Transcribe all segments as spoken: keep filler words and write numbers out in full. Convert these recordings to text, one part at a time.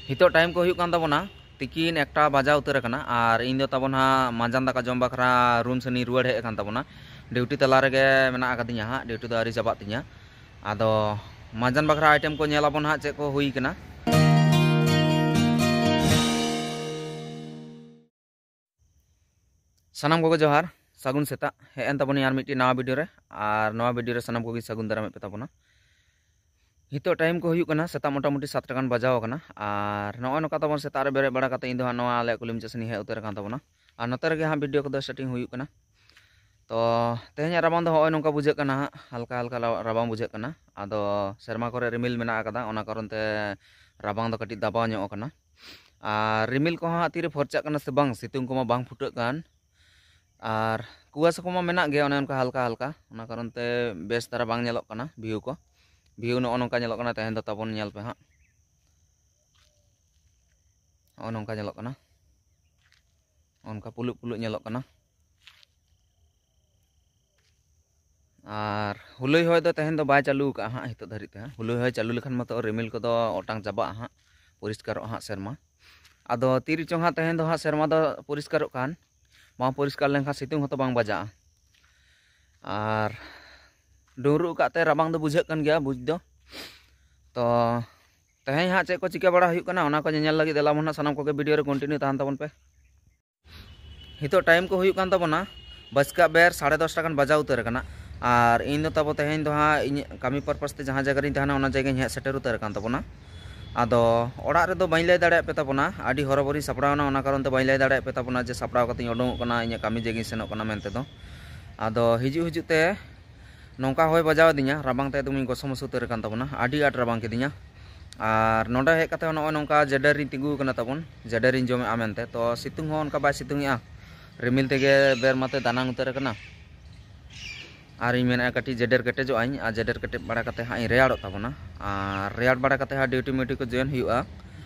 ᱱᱤᱛᱚᱜ ᱴᱟᱭᱤᱢ ᱠᱚ ᱦᱩᱭᱩᱜ ᱠᱟᱱ ᱛᱟᱵᱚᱱᱟ ᱛᱤᱠᱤᱱ ᱮᱠᱴᱟ ᱵᱟᱡᱟᱣ ᱩᱛᱟᱹᱨ ᱟᱠᱟᱱᱟ, ᱟᱨ ᱤᱧ ᱫᱚ ᱛᱟᱵᱚᱱ ᱦᱟᱸᱜ ᱢᱟᱸᱡᱟᱱ ᱫᱟᱠᱟ ᱡᱚᱢ ᱵᱟᱠᱷᱨᱟ ᱨᱩᱢ ᱥᱮᱱ ᱤᱧ ᱨᱩᱣᱟᱹᱲ ᱦᱮᱡ ᱟᱠᱟᱱ ᱛᱟᱵᱚᱱᱟ᱾ ᱰᱤᱭᱩᱴᱤ ᱛᱟᱞᱟ ᱨᱮᱜᱮ ᱢᱮᱱᱟᱜ ᱟᱠᱟᱫᱤᱧᱟ ᱦᱟᱸᱜ, ᱰᱤᱭᱩᱴᱤ ᱫᱚ ᱟᱹᱣᱨᱤ ᱪᱟᱵᱟᱜ ᱛᱤᱧᱟᱹ᱾ ᱟᱫᱚ ᱢᱟᱸᱡᱟᱱ ᱵᱟᱠᱷᱨᱟ ᱟᱭᱴᱮᱢ ᱠᱚ ᱧᱮᱞ ᱟᱵᱚᱱ ᱦᱟᱸᱜ ᱪᱮᱫ ᱠᱚ ᱦᱩᱭ ᱠᱟᱱᱟ᱾ ᱥᱟᱱᱟᱢ ᱠᱚᱜᱮ ᱡᱚᱦᱟᱨ, ᱥᱟᱹᱜᱩᱱ ᱥᱮᱛᱟᱜ᱾ ᱦᱮᱡ ᱮᱱ ᱛᱟᱵᱚᱱᱤᱧ ᱟᱨ ᱢᱤᱫᱴᱤᱡ ᱱᱟᱣᱟ ᱵᱷᱤᱰᱤᱭᱳ ᱨᱮ, ᱟᱨ ᱱᱚᱣᱟ ᱵᱷᱤᱰᱤᱭᱳ ᱨᱮ ᱥᱟᱱᱟᱢ ᱠᱚᱜᱮᱧ ᱥᱟᱹᱜᱩᱱ ᱫᱟᱨᱟᱢᱮᱫ ᱯᱮ ᱛᱟᱵᱚᱱᱟ᱾ ᱱᱤᱛᱚᱜ ᱴᱟᱭᱤᱢ ᱠᱚ ᱦᱩᱭᱩᱜ ᱠᱟᱱᱟ ᱥᱮᱛᱟᱜ ᱢᱚᱴᱟᱢᱩᱴᱤ ᱥᱟᱛ ᱴᱟ ᱜᱟᱱ ᱵᱟᱡᱟᱣ ᱟᱠᱟᱱᱟ, ᱟᱨ ᱱᱚᱜᱼᱚᱭ ᱱᱚᱝᱠᱟ ᱛᱟᱵᱚᱱ ᱥᱮᱛᱟᱜ ᱨᱮ ᱵᱮᱨᱮᱫ ᱵᱟᱲᱟ ᱠᱟᱛᱮ ᱤᱧ ᱫᱚ ᱦᱟᱸᱜ ᱱᱚᱣᱟ ᱟᱞᱮᱭᱟᱜ ᱠᱩᱞᱦᱤ ᱢᱩᱪᱟᱹᱫ ᱥᱮᱱ ᱤᱧ ᱦᱮᱡ ᱩᱛᱟᱹᱨ ᱟᱠᱟᱱ ᱛᱟᱵᱚᱱᱟ, ᱟᱨ ᱱᱚᱛᱮ ᱨᱮᱜᱮ ᱦᱟᱸᱜ ᱵᱷᱤᱰᱤᱭᱳ ᱠᱚᱫᱚ ᱥᱮᱴᱤᱝ ᱦᱩᱭᱩᱜ ᱠᱟᱱᱟ᱾ ᱛᱚ ᱛᱮᱦᱮᱧᱟᱜ ᱨᱟᱵᱟᱝ ᱫᱚ ᱦᱚᱸᱜᱼᱚᱭ ᱱᱚᱝᱠᱟ ᱵᱩᱡᱷᱟᱹᱜ ᱠᱟᱱᱟ ᱦᱟᱸᱜ, ᱦᱟᱞᱠᱟ ᱦᱟᱞᱠᱟ ᱨᱟᱵᱟᱝ ᱵᱩᱡᱷᱟᱹᱜ ᱠᱟᱱᱟ᱾ ᱟᱫᱚ ᱥᱮᱨᱢᱟ ᱠᱚᱨᱮ ᱨᱤᱢᱤᱞ ᱢᱮᱱᱟᱜ ᱟᱠᱟᱫᱟ, ᱚᱱᱟ ᱠᱟᱨᱚᱱ ᱛᱮ ᱨᱟᱵᱟᱝ ᱫᱚ ᱠᱟᱹᱴᱤᱡ ᱫᱟᱵᱟᱣ ᱧᱚᱜ ᱟᱠᱟᱱᱟ᱾ ᱟᱨ ᱨᱤᱢᱤᱞ ᱠᱚᱦᱚᱸ ᱦᱟᱸᱜ ᱛᱤᱨᱮ ᱯᱷᱚᱨᱪᱟᱜ ᱠᱟᱱᱟ ᱥᱮ ᱵᱟᱝ, ᱥᱤᱛᱩᱝ ᱠᱚᱢᱟ ᱵᱟᱝ ᱯᱷᱩᱴᱟᱹᱜ ᱠᱟᱱ, ᱟᱨ ᱠᱩᱣᱟᱥᱟ ᱠᱚᱢᱟ ᱢᱮᱱᱟᱜ ᱜᱮᱭᱟ ᱚᱱᱮ ᱚᱱᱠᱟ ᱦᱟᱞᱠᱟ ᱦᱟᱞᱠᱟ, ᱚᱱᱟ ᱠᱟᱨᱚᱱ ᱛᱮ ᱵᱮᱥ ᱫᱷᱟᱨᱟ ᱵᱟᱝ ᱧᱮᱞᱚᱜ ᱠᱟᱱᱟ ᱵᱷᱤᱭᱩ ᱠᱚ᱾ ᱵᱷᱤᱭᱩ ᱱᱚᱜᱼᱚ ᱱᱚᱝᱠᱟ ᱧᱮᱞᱚᱜ ᱠᱟᱱᱟ ᱛᱮᱦᱮᱧ ᱫᱚ ᱛᱟᱵᱚᱱ, ᱧᱮᱞ ᱯᱮ ᱦᱟᱸᱜ, ᱱᱚᱜᱼᱚ ᱱᱚᱝᱠᱟ ᱧᱮᱞᱚᱜ ᱠᱟᱱᱟ, ᱚᱱᱠᱟ ᱯᱩᱞᱩᱜ ᱯᱩᱞᱩᱜ ᱧᱮᱞᱚᱜ ᱠᱟᱱᱟ᱾ ᱟᱨ ᱦᱩᱞᱟᱹᱭ ᱦᱚᱭ ᱫᱚ ᱛᱮᱦᱮᱧ ᱫᱚ ᱵᱟᱭ ᱪᱟᱹᱞᱩ ᱟᱠᱟᱫᱼᱟ ᱦᱟᱸᱜ ᱱᱤᱛᱚᱜ ᱫᱷᱟᱹᱨᱤᱡ ᱛᱮ ᱦᱟᱸᱜ᱾ ᱦᱩᱞᱟᱹᱭ ᱦᱚᱭ ᱪᱟᱹᱞᱩ ᱞᱮᱠᱷᱟᱱ ᱢᱟᱛᱚ ᱨᱤᱢᱤᱞ ᱠᱚᱫᱚ ᱚᱴᱟᱝ ᱪᱟᱵᱟᱜᱼᱟ ᱦᱟᱸᱜ, ᱯᱚᱨᱤᱥᱠᱟᱨᱚᱜᱼᱟ ᱦᱟᱸᱜ ᱥᱮᱨᱢᱟ᱾ ᱟᱫᱚ ᱛᱤᱨᱮ ᱪᱚᱝ ᱦᱟᱸᱜ ᱛᱮᱦᱮᱧ ᱫᱚ ᱦᱟᱸᱜ ᱥᱮᱨᱢᱟ ᱫᱚ ᱯᱚᱨᱤᱥᱠᱟᱨᱚᱜ ᱠᱟᱱ, ᱵᱟᱝ ᱯᱚᱨᱤᱥᱠᱟᱨ ᱞᱮᱱᱠᱷᱟᱱ ᱥᱤᱛᱩᱝ ᱦᱚᱸᱛᱚ ᱵᱟᱝ ᱵᱟᱡᱟᱜᱼᱟ᱾ ᱟᱨ ᱰᱩᱸᱰᱨᱩᱜ ᱟᱠᱟᱫ ᱛᱮ ᱨᱟᱵᱟᱝ ᱫᱚ ᱵᱩᱡᱷᱟᱹᱜ ᱠᱟᱱ ᱜᱮᱭᱟ ᱵᱩᱡᱽ ᱫᱚ᱾ ᱛᱚ ᱛᱮᱦᱮᱧ ᱦᱟᱸᱜ ᱪᱮᱫ ᱠᱚ ᱪᱤᱠᱟᱹ ᱵᱟᱲᱟ ᱦᱩᱭᱩᱜ ᱠᱟᱱᱟ, ᱚᱱᱟ ᱠᱚ ᱧᱮᱧᱮᱞ ᱞᱟᱹᱜᱤᱫ ᱫᱮᱞᱟ ᱵᱚᱱ ᱦᱟᱸᱜ ᱥᱟᱱᱟᱢ ᱠᱚᱜᱮ ᱵᱷᱤᱰᱤᱭᱳ ᱨᱮ ᱠᱚᱱᱴᱤᱱᱤᱭᱩ ᱛᱟᱦᱮᱱ ᱛᱟᱵᱚᱱ ᱯᱮ᱾ ᱱᱤᱛᱚᱜ ᱴᱟᱭᱤᱢ ᱠᱚ ᱦᱩᱭᱩᱜ ᱠᱟᱱ ᱛᱟᱵᱚᱱᱟ ᱵᱟᱥᱠᱟᱜ ᱵᱮᱨ ᱥᱟᱲᱮ ᱫᱚᱥᱴᱟ ᱜᱟᱱ ᱵᱟᱡᱟᱣ ᱩᱛᱟᱹᱨ ᱟᱠᱟᱱᱟ᱾ ᱟᱨ ᱤᱧ ᱫᱚ ᱛᱟᱵᱚ ᱛᱮᱦᱮᱧ ᱫᱚ ᱦᱟᱸᱜ ᱤᱧ ᱠᱟᱹᱢᱤ ᱯᱟᱨᱯᱟᱥ ᱛᱮ ᱡᱟᱦᱟᱸ ᱡᱟᱭᱜᱟ ᱨᱤᱧ ᱛᱟᱦᱮᱱᱟ, ᱚᱱᱟ ᱡᱟᱭᱜᱟᱧ ᱦᱮᱡ ᱥᱮᱴᱮᱨ ᱩᱛᱟᱹᱨ ᱟᱠᱟᱱ ᱛᱟᱵᱚᱱᱟ᱾ ᱟᱫᱚ ᱚᱲᱟᱜ ᱨᱮᱫᱚ ᱵᱟᱹᱧ ᱞᱟᱹᱭ ᱫᱟᱲᱮᱭᱟᱜ ᱯᱮ ᱛᱟᱵᱚᱱᱟ, ᱟᱹᱰᱤ ᱦᱚᱨᱚᱵᱚᱨᱤᱧ ᱥᱟᱯᱲᱟᱣ ᱮᱱᱟ, ᱚᱱᱟ ᱠᱟᱨᱚᱱ ᱛᱮ ᱵᱟᱹᱧ ᱞᱟᱹᱭ ᱫᱟᱲᱮᱭᱟᱜ ᱯᱮ ᱛᱟᱵᱚᱱᱟ ᱡᱮ ᱥᱟᱯᱲᱟᱣ ᱠᱟᱛᱮᱧ ᱩᱰᱩᱝᱚᱜ ᱠᱟᱱᱟ, ᱤᱧᱟᱹᱜ ᱠᱟᱹᱢᱤ ᱡᱟᱭᱜᱟᱧ ᱥᱮᱱᱚᱜ ᱠᱟᱱᱟ ᱢᱮᱱᱛᱮ ᱫᱚ᱾ ᱟᱫᱚ ᱦᱤᱡᱩᱜ ᱦᱤᱡᱩᱜ ᱛᱮ ᱱᱚᱝᱠᱟ ᱦᱚᱭ ᱵᱟᱡᱟᱣ ᱟᱹᱫᱤᱧᱟ, ᱨᱟᱵᱟᱝ ᱛᱮ ᱮᱠᱫᱚᱢᱤᱧ ᱜᱚᱥᱚ ᱢᱚᱥᱚ ᱩᱛᱟᱹᱨ ᱟᱠᱟᱱ ᱛᱟᱵᱚᱱᱟ, ᱟᱹᱰᱤ ᱟᱸᱴ ᱨᱟᱵᱟᱝ ᱠᱤᱫᱤᱧᱟ᱾ ᱟᱨ ᱱᱚᱸᱰᱮ ᱦᱮᱡ ᱠᱟᱛᱮ ᱦᱚᱸ ᱱᱚᱜᱼᱚᱭ ᱱᱚᱝᱠᱟ ᱡᱮᱰᱮᱨ ᱨᱤᱧ ᱛᱤᱸᱜᱩ ᱟᱠᱟᱱᱟ ᱛᱟᱵᱚᱱ, ᱡᱮᱰᱮᱨ ᱨᱤᱧ ᱡᱚᱢᱮᱜᱼᱟ ᱢᱮᱱᱛᱮ᱾ ᱛᱚ ᱥᱤᱛᱩᱝ ᱦᱚᱸ ᱚᱱᱠᱟ ᱵᱟᱭ ᱥᱤᱛᱩᱝ ᱮᱜᱼᱟ, ᱨᱤᱢᱤᱞ ᱛᱮᱜᱮ ᱵᱮᱨ ᱢᱟᱛᱮ ᱫᱟᱱᱟᱝ ᱩᱛᱟᱹᱨ ᱟᱠᱟᱱᱟ᱾ ᱟᱨ ᱤᱧ ᱢᱮᱱᱮᱫᱼᱟ ᱠᱟᱹᱴᱤᱡ ᱡᱮᱰᱮᱨ ᱠᱮᱴᱮᱡᱚᱜ ᱟᱹᱧ, ᱟᱨ ᱡᱮᱰᱮᱨ ᱠᱮᱴᱮᱡ ᱵᱟᱲᱟ ᱠᱟᱛᱮ ᱦᱟᱸᱜ ᱤᱧ ᱨᱮᱭᱟᱲᱚᱜ ᱛᱟᱵᱚᱱᱟ᱾ ᱟᱨ ᱨᱮᱭᱟᱲ ᱵᱟᱲᱟ ᱠᱟᱛᱮ ᱦᱟᱸᱜ ᱰᱤᱭᱩᱴᱤ ᱢᱤᱭᱩᱴᱤ ᱠᱚ ᱡᱚᱭᱮᱱ ᱦᱩᱭᱩᱜᱼᱟ᱾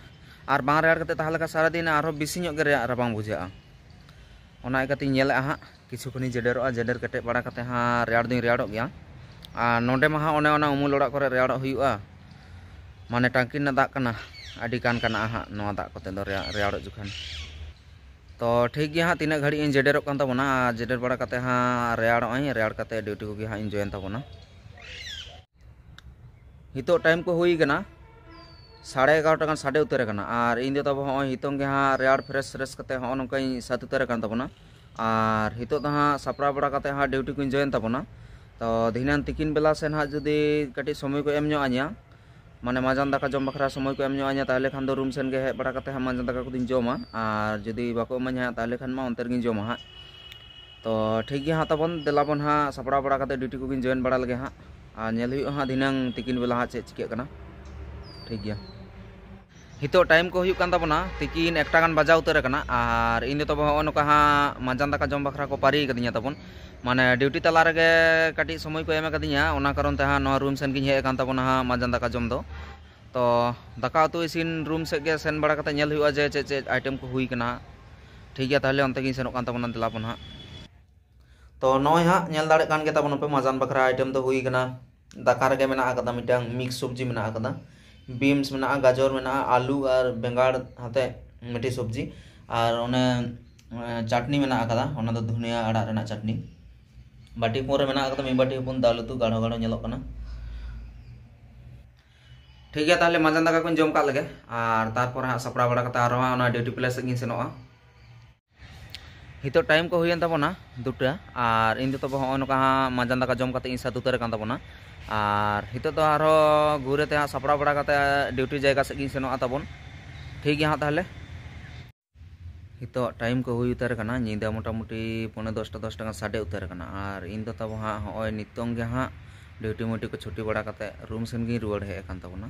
ᱟᱨ ᱵᱟᱝ ᱨᱮᱭᱟᱲ ᱠᱟᱛᱮ ᱛᱟᱦᱮᱸ ᱞᱮᱠᱷᱟᱱ ᱥᱟᱨᱟᱫᱤᱱ ᱟᱨᱦᱚᱸ ᱵᱮᱥᱤ ᱧᱚᱜ ᱜᱮ ᱨᱮᱭᱟᱲ ᱨᱟᱵᱟᱝ ᱵᱩᱡᱷᱟᱹᱜᱼᱟ᱾ ᱚᱱᱟ ᱤᱭᱠᱟᱹᱛᱮᱧ ᱧᱮᱞᱮᱫᱼᱟ ᱦᱟᱸᱜ, ᱠᱤᱪᱷᱩ ᱠᱷᱚᱱᱤᱧ ᱡᱮᱰᱮᱨᱚᱜᱼᱟ, ᱡᱮᱰᱮᱨ ᱠᱮᱴᱮᱡ ᱵᱟᱲᱟ ᱠᱟᱛᱮ ᱦᱟᱸᱜ ᱨᱮᱭᱟᱲ ᱫᱚᱧ ᱨᱮᱭᱟᱲᱚᱜ ᱜᱮᱭᱟ᱾ ᱟᱨ ᱱᱚᱸᱰᱮ ᱢᱟ ᱦᱟᱸᱜ ᱚᱱᱮ ᱚᱱᱟ ᱩᱢᱩᱞ ᱚᱲᱟᱜ ᱠᱚᱨᱮ ᱨᱮᱭᱟᱲᱚᱜ ᱦᱩᱭᱩᱜᱼᱟ, ᱢᱟᱱᱮ ᱴᱟᱝᱠᱤ ᱨᱮᱱᱟᱜ ᱫᱟᱜ ᱠᱟᱱᱟ᱾ ᱟᱹᱰᱤ ᱜᱟᱱ ᱠᱟᱱᱟ ᱦᱟᱸᱜ ᱱᱚᱣᱟ ᱫᱟᱜ ᱠᱚᱛᱮ ᱫᱚ ᱨᱮᱭᱟᱲ, ᱨᱮᱭᱟᱲᱚᱜ ᱡᱚᱠᱷᱚᱱ᱾ ᱛᱚ ᱴᱷᱤᱠ ᱜᱮᱭᱟ ᱦᱟᱸᱜ, ᱛᱤᱱᱟᱹᱜ ᱜᱷᱟᱹᱲᱤᱡ ᱤᱧ ᱡᱮᱰᱮᱨᱚᱜ ᱠᱟᱱ ᱛᱟᱵᱚᱱᱟ, ᱟᱨ ᱡᱮᱰᱮᱨ ᱵᱟᱲᱟ ᱠᱟᱛᱮ ᱦᱟᱸᱜ ᱨᱮᱭᱟᱲᱚᱜ ᱟᱹᱧ, ᱨᱮᱭᱟᱲ ᱠᱟᱛᱮ ᱰᱤᱭᱩᱴᱤ ᱠᱚᱜᱮ ᱦᱟᱸᱜ ᱤᱧ ᱡᱚᱭᱮᱱ ᱛᱟᱵᱚᱱᱟ᱾ ᱱᱤᱛᱚᱜ ᱴᱟᱭᱤᱢ ᱠᱚ ᱦᱩᱭ ᱠᱟᱱᱟ ᱥᱟᱲᱮ ᱮᱜᱟᱨᱚᱴᱟ ᱜᱟᱱ ᱥᱟᱰᱮ ᱩᱛᱟᱹᱨ ᱟᱠᱟᱱᱟ, ᱟᱨ ᱤᱧ ᱫᱚ ᱛᱟᱵᱚ ᱦᱚᱸᱜᱼᱚᱭ ᱱᱤᱛᱚᱝ ᱜᱮ ᱦᱟᱸᱜ ᱨᱮᱭᱟᱲ ᱯᱷᱨᱮᱥ ᱯᱷᱨᱮᱥ ᱠᱟᱛᱮ ᱦᱚᱸᱜᱼᱚ ᱱᱚᱝᱠᱟᱧ ᱥᱟᱹᱛ ᱩᱛᱟᱹᱨ ᱟᱠᱟᱱ ᱛᱟᱵᱚᱱᱟ᱾ ᱟᱨ ᱱᱤᱛᱚᱜ ᱫᱚ ᱦᱟᱸᱜ ᱥᱟᱯᱲᱟᱣ ᱵᱟᱲᱟ ᱠᱟᱛᱮ ᱦᱟᱸᱜ ᱰᱤᱭᱩᱴᱤ ᱠᱚᱧ ᱡᱚᱭᱮᱱ ᱛᱟᱵᱚᱱᱟ᱾ ᱛᱚ ᱫᱷᱤᱱᱟᱹᱝ ᱛᱤᱠᱤᱱ ᱵᱮᱞᱟ ᱥᱮᱱ ᱦᱟᱸᱜ ᱡᱩᱫᱤ ᱠᱟᱹᱴᱤᱡ ᱥᱚᱢᱚᱭ ᱠᱚ ᱮᱢ ᱧᱚᱜ ᱟᱹᱧᱟ, ᱢᱟᱱᱮ ᱢᱟᱡᱟᱱ ᱫᱟᱠᱟ ᱡᱚᱢ ᱵᱟᱠᱷᱨᱟ ᱥᱚᱢᱚᱭ ᱠᱚ ᱮᱢ ᱧᱚᱜ ᱟᱹᱧᱟ, ᱛᱟᱦᱚᱞᱮ ᱠᱷᱟᱱ ᱫᱚ ᱨᱩᱢ ᱥᱮᱱ ᱜᱮ ᱦᱮᱡ ᱵᱟᱲᱟ ᱠᱟᱛᱮ ᱦᱟᱸᱜ ᱢᱟᱡᱟᱱ ᱫᱟᱠᱟ ᱠᱚᱫᱚᱧ ᱡᱚᱢᱟ, ᱟᱨ ᱡᱩᱫᱤ ᱵᱟᱠᱚ ᱮᱢᱟᱹᱧᱟ ᱦᱟᱸᱜ, ᱛᱟᱦᱚᱞᱮ ᱠᱷᱟᱱ ᱢᱟ ᱚᱱᱛᱮ ᱨᱮᱜᱤᱧ ᱡᱚᱢᱟ ᱦᱟᱸᱜ᱾ ᱛᱚ ᱴᱷᱤᱠ ᱜᱮᱭᱟ ᱦᱟᱸᱜ, ᱛᱟᱵᱚᱱ ᱫᱮᱞᱟ ᱵᱚᱱ ᱦᱟᱸᱜ ᱥᱟᱯᱲᱟᱣ ᱵᱟᱲᱟ ᱠᱟᱛᱮ ᱰᱤᱭᱩᱴᱤ ᱠᱚᱜᱤᱧ ᱡᱚᱭᱮᱱ ᱵᱟᱲᱟ ᱞᱮᱜᱮ ᱦᱟᱸᱜ, ᱟᱨ ᱧᱮᱞ ᱦᱩᱭᱩᱜᱼᱟ ᱦᱟᱸᱜ ᱫᱷᱤᱱᱟᱹᱝ ᱛᱤᱠᱤᱱ ᱵᱮᱞᱟ ᱦᱟᱸᱜ ᱪᱮᱫ ᱪᱤᱠᱟᱹᱜ ᱠᱟᱱᱟ᱾ ᱴᱷᱤᱠ ᱜᱮᱭᱟ, ᱱᱤᱛᱚᱜ ᱴᱟᱭᱤᱢ ᱠᱚ ᱦᱩᱭᱩᱜ ᱠᱟᱱ ᱛᱟᱵᱚᱱᱟ ᱛᱤᱠᱤᱱ ᱮᱠᱴᱟ ᱜᱟᱱ ᱵᱟᱡᱟᱣ ᱩᱛᱟᱹᱨ ᱟᱠᱟᱱᱟ, ᱟᱨ ᱤᱧ ᱫᱚ ᱛᱚᱵᱮ ᱦᱚᱸᱜᱼᱚ ᱱᱚᱝᱠᱟ ᱦᱟᱸᱜ ᱢᱟᱸᱡᱟᱱ ᱫᱟᱠᱟ ᱡᱚᱢ ᱵᱟᱠᱷᱨᱟ ᱠᱚ ᱯᱟᱹᱨᱤ ᱠᱟᱫᱤᱧᱟ ᱛᱟᱵᱚᱱ, ᱢᱟᱱᱮ ᱰᱤᱭᱩᱴᱤ ᱛᱟᱞᱟ ᱨᱮᱜᱮ ᱠᱟᱹᱴᱤᱡ ᱥᱚᱢᱚᱭ ᱠᱚ ᱮᱢ ᱟᱠᱟᱫᱤᱧᱟ, ᱚᱱᱟ ᱠᱟᱨᱚᱱ ᱛᱮ ᱦᱟᱸᱜ ᱱᱚᱣᱟ ᱨᱩᱢ ᱥᱮᱱ ᱜᱤᱧ ᱦᱮᱡ ᱟᱠᱟᱱ ᱛᱟᱵᱚᱱᱟ ᱦᱟᱸᱜ ᱢᱟᱸᱡᱟᱱ ᱫᱟᱠᱟ ᱡᱚᱢ ᱫᱚ᱾ ᱛᱚ ᱫᱟᱠᱟ ᱩᱛᱩ ᱤᱥᱤᱱ ᱨᱩᱢ ᱥᱮᱫ ᱜᱮ ᱥᱮᱱ ᱵᱟᱲᱟ ᱠᱟᱛᱮ ᱧᱮᱞ ᱦᱩᱭᱩᱜᱼᱟ ᱡᱮ ᱪᱮᱫ ᱪᱮᱫ ᱟᱭᱴᱮᱢ ᱠᱚ ᱦᱩᱭ ᱠᱟᱱᱟ᱾ ᱴᱷᱤᱠ ᱜᱮᱭᱟ, ᱛᱟᱦᱚᱞᱮ ᱚᱱᱛᱮ ᱜᱤᱧ ᱥᱮᱱᱚᱜ ᱠᱟᱱ ᱛᱟᱵᱚᱱᱟ, ᱫᱮᱞᱟ ᱵᱚᱱ ᱦᱟᱸᱜ᱾ ᱛᱚ ᱱᱚᱜᱼᱚᱭ ᱦᱟᱸᱜ ᱧᱮᱞ ᱫᱟᱲᱮᱭᱟᱜ ᱠᱟᱱ ᱜᱮ ᱛᱟᱵᱚᱱᱟᱯᱮ, ᱢᱟᱸᱡᱟᱱ ᱵᱟᱠᱷᱨᱟ ᱟᱭᱴᱮᱢ ᱫᱚ ᱦᱩᱭ ᱠᱟᱱᱟ, ᱫᱟᱠᱟ ᱨᱮᱜᱮ ᱢᱮᱱᱟᱜ ᱟᱠᱟᱫᱟ, ᱢᱤᱫᱴᱟᱝ ᱢᱤᱠᱥ ᱥᱚᱵᱽᱡᱤ ᱢᱮᱱᱟᱜ ᱟᱠᱟᱫᱟ, ᱵᱤᱢᱥ ᱢᱮᱱᱟᱜᱼᱟ, ᱜᱟᱡᱚᱨ ᱢᱮᱱᱟᱜᱼᱟ, ᱟᱹᱞᱩ ᱟᱨ ᱵᱮᱸᱜᱟᱲ ᱟᱛᱮ ᱢᱤᱫᱴᱤᱡ ᱥᱚᱵᱽᱡᱤ, ᱟᱨ ᱚᱱᱮ ᱪᱟᱴᱱᱤ ᱢᱮᱱᱟᱜ ᱟᱠᱟᱫᱟ, ᱚᱱᱟ ᱫᱚ ᱫᱷᱩᱱᱤᱭᱟᱹ ᱟᱲᱟᱜ ᱨᱮᱱᱟᱜ ᱪᱟᱴᱱᱤ᱾ ᱵᱟᱹᱴᱤ ᱦᱚᱯᱚᱱ ᱨᱮ ᱢᱮᱱᱟᱜ ᱟᱠᱟᱫᱟ ᱢᱤᱫ ᱵᱟᱹᱴᱤ ᱦᱚᱯᱚᱱ ᱫᱟᱹᱞ ᱩᱛᱩ, ᱜᱟᱲᱦᱚ ᱜᱟᱲᱦᱚ ᱧᱮᱞᱚᱜ ᱠᱟᱱᱟ᱾ ᱴᱷᱤᱠ ᱜᱮᱭᱟ, ᱛᱟᱦᱚᱞᱮ ᱢᱟᱸᱡᱟᱱ ᱫᱟᱠᱟ ᱠᱚᱧ ᱡᱚᱢ ᱠᱟᱜ ᱞᱮᱜᱮ, ᱟᱨ ᱛᱟᱨᱯᱚᱨ ᱦᱟᱸᱜ ᱥᱟᱯᱲᱟᱣ ᱵᱟᱲᱟ ᱠᱟᱛᱮ ᱟᱨᱦᱚᱸ ᱦᱟᱸᱜ ᱚᱱᱟ ᱰᱤᱭᱩᱴᱤ ᱯᱞᱮᱥ ᱥᱮᱫ ᱜᱤᱧ ᱥᱮᱱᱚᱜᱼᱟ᱾ ᱱᱤᱛᱚᱜ ᱴᱟᱭᱤᱢ ᱠᱚ ᱦᱩᱭᱮᱱ ᱛᱟᱵᱚᱱᱟ ᱫᱩᱴᱟ, ᱟᱨ ᱤᱧ ᱫᱚ ᱛᱚᱵᱮ ᱦᱚᱸᱜᱼᱚᱭ ᱱᱚᱝᱠᱟ ᱦᱟᱸᱜ ᱢᱟᱸᱡᱟᱱ ᱫᱟᱠᱟ ᱡᱚᱢ ᱠᱟᱛᱮ ᱤᱧ ᱥᱟᱹᱛ ᱩᱛᱟᱹᱨ ᱟᱠᱟᱱ ᱛᱟᱵᱚᱱᱟ᱾ ᱟᱨ ᱱᱤᱛᱚᱜ ᱫᱚ ᱟᱨᱦᱚᱸ ᱜᱷᱩᱨᱮ ᱛᱮ ᱦᱟᱸᱜ ᱥᱟᱯᱲᱟᱣ ᱵᱟᱲᱟ ᱠᱟᱛᱮ ᱰᱤᱭᱩᱴᱤ ᱡᱟᱭᱜᱟ ᱥᱮᱫ ᱜᱤᱧ ᱥᱮᱱᱚᱜᱼᱟ ᱛᱟᱵᱚᱱ᱾ ᱴᱷᱤᱠ ᱜᱮᱭᱟ ᱦᱟᱸᱜ ᱛᱟᱦᱚᱞᱮ᱾ ᱱᱤᱛᱚᱜ ᱴᱟᱭᱤᱢ ᱠᱚ ᱦᱩᱭ ᱩᱛᱟᱹᱨ ᱟᱠᱟᱱᱟ, ᱧᱤᱫᱟᱹ ᱢᱚᱴᱟᱢᱩᱴᱤ ᱯᱚᱱᱮ ᱫᱚᱥᱴᱟ, ᱫᱚᱥᱴᱟ ᱜᱟᱱ ᱥᱟᱰᱮ ᱩᱛᱟᱹᱨ ᱟᱠᱟᱱᱟ᱾ ᱟᱨ ᱤᱧ ᱫᱚ ᱛᱟᱵᱚ ᱦᱟᱸᱜ ᱦᱚᱸᱜᱼᱚᱭ ᱱᱤᱛᱚᱝ ᱜᱮ ᱦᱟᱸᱜ ᱰᱤᱭᱩᱴᱤ ᱢᱤᱭᱩᱴᱤ ᱠᱚ ᱪᱷᱩᱴᱤ ᱵᱟᱲᱟ ᱠᱟᱛᱮ ᱨᱩᱢ ᱥᱮᱱ ᱜᱤᱧ ᱨᱩᱣᱟᱹᱲ ᱦᱮᱡ ᱟᱠᱟᱱ ᱛᱟᱵᱚᱱᱟ᱾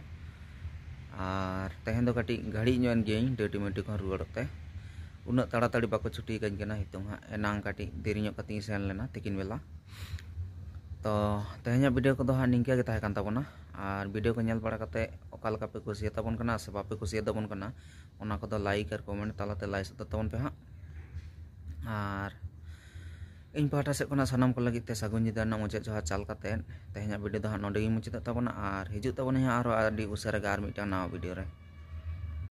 ᱟᱨ ᱛᱮᱦᱮᱧ ᱫᱚ ᱠᱟᱹᱴᱤᱡ ᱜᱷᱟᱹᱲᱤᱡ ᱧᱚᱜ ᱮᱱ ᱜᱤᱭᱟᱹᱧ ᱰᱤᱭᱩᱴᱤ ᱢᱤᱭᱩᱴᱤ ᱠᱷᱚᱱ ᱨᱩᱣᱟᱹᱲᱚᱜ ᱛᱮ, ᱩᱱᱟᱹᱜ ᱛᱟᱲᱟᱛᱟᱲᱤ ᱵᱟᱠᱚ ᱪᱷᱩᱴᱤ ᱠᱟᱹᱧ ᱠᱟᱱᱟ᱾ ᱱᱤᱛᱚᱝ ᱦᱟᱸᱜ ᱮᱱᱟᱝ ᱠᱟᱹᱴᱤᱡ ᱫᱮᱨᱤ ᱧᱚᱜ ᱠᱟᱛᱮᱧ ᱥᱮᱱ ᱞᱮᱱᱟ ᱛᱤᱠᱤᱱ ᱵᱮᱞᱟ᱾ ᱛᱚ ᱛᱮᱦᱮᱧᱟᱜ ᱵᱷᱤᱰᱤᱭᱳ ᱠᱚᱫᱚ ᱦᱟᱸᱜ ᱱᱤᱝᱠᱟᱹ ᱜᱮ ᱛᱟᱦᱮᱸ ᱠᱟᱱ ᱛᱟᱵᱚᱱᱟ᱾ ᱟᱨ ᱵᱷᱤᱰᱤᱭᱳ ᱠᱚ ᱧᱮᱞ ᱵᱟᱲᱟ ᱠᱟᱛᱮ ᱚᱠᱟ ᱞᱮᱠᱟ ᱯᱮ ᱠᱩᱥᱤᱭᱟᱛᱟ ᱵᱚᱱ ᱠᱟᱱᱟ ᱥᱮ ᱵᱟᱯᱮ ᱠᱩᱥᱤᱭᱟᱛᱟ ᱵᱚᱱ ᱠᱟᱱᱟ, ᱚᱱᱟ ᱠᱚᱫᱚ ᱞᱟᱭᱤᱠ ᱟᱨ ᱠᱚᱢᱮᱱᱴ ᱛᱟᱞᱟᱛᱮ ᱞᱟᱹᱭ ᱥᱚᱫᱚᱨ ᱛᱟᱵᱚᱱ ᱯᱮ ᱦᱟᱸᱜ᱾ ᱟᱨ ᱤᱧ ᱯᱟᱦᱴᱟ ᱥᱮᱫ ᱠᱷᱚᱱᱟᱜ ᱥᱟᱱᱟᱢ ᱠᱚ ᱞᱟᱹᱜᱤᱫ ᱛᱮ ᱥᱟᱹᱜᱩᱱ ᱧᱤᱫᱟᱹ ᱨᱮᱱᱟᱜ ᱢᱩᱪᱟᱹᱫ ᱡᱚᱦᱟᱨ ᱪᱟᱞ ᱠᱟᱛᱮ ᱛᱮᱦᱮᱧᱟᱜ ᱵᱷᱤᱰᱤᱭᱳ ᱫᱚ ᱦᱟᱸᱜ ᱱᱚᱸᱰᱮ ᱜᱤᱧ ᱢᱩᱪᱟᱹᱫᱮᱫ ᱛᱟᱵᱚᱱᱟ᱾ ᱟᱨ ᱦᱤᱡᱩᱜ ᱛᱟᱵᱚᱱᱟ ᱦᱟᱸᱜ ᱟᱨᱦᱚᱸ ᱟᱹᱰᱤ ᱩᱥᱟᱹᱨᱟ ᱜᱮ ᱟᱨ ᱢᱤᱫᱴᱟᱝ ᱱᱟᱣᱟ ᱵᱷᱤᱰᱤᱭᱳ ᱨᱮ᱾